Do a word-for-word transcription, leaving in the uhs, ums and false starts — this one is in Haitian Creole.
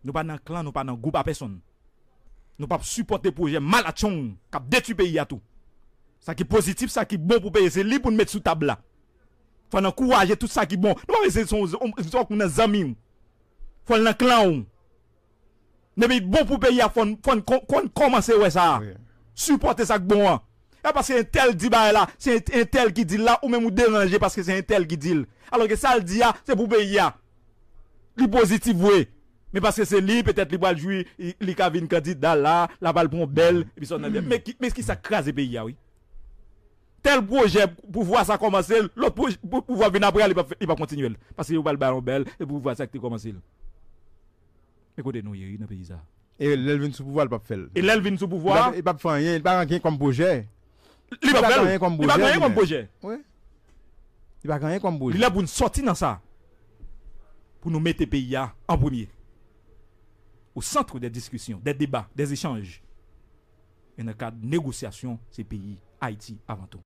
Nou pa nan klan, nou pa nan gwoup a pèsonn. Nou p ap sipòte pwojè malatchong k ap detwi peyi a tou. Sa ki pozitif, sa ki bon pou peyi, se li pou n met sou tab la. Fò n ankouraje tout sa ki bon. Nou pa bezwen se yon, yon, yon moun nan zanmi w. Fò l nan klan w. Depi bon pou peyi a, fò n, fò n kon-, konn kòmanse wè sa. Sipòte sa k bon an. E pa paske entèl di bagay la, se ent-, entèl ki di l la, ou menm ou deranje paske se entèl ki di l. Alòske sa l di a, se pou peyi a. Li pozitif vre. Men paske se li, petèt li pral jwi, li, li ka vin kandida la, l ap al pran bèl, epi sòt nan bèl. Men ki, men ki sa k kraze peyi a, wi. Tèl pwojè, pouvwa sa kòmanse l, lòt pwoj-, pou-, pouvwa vin apre a, li p ap fè, li p ap kontinye l. Paske yo pral ba yon bèl, e pouvwa sa ki te kòmanse l. Men kote nou ye, wi, nan peyi sa. E lè l vin sou pouvwa, l p ap fè l. E lè l vin sou pouvwa, li p ap, li p ap fè anyen, li pa gen anyen kòm pwojè. Li p ap fè l. Li pa gen anyen kòm pwojè. Wi. Li pa gen anyen kòm pwojè. Li lè pou n sòti nan sa. Pou nou mete peyi a an premye. Au centre des discussions, des débats, des échanges. E nan kad negosyasyon, se peyi Ayiti avan tou.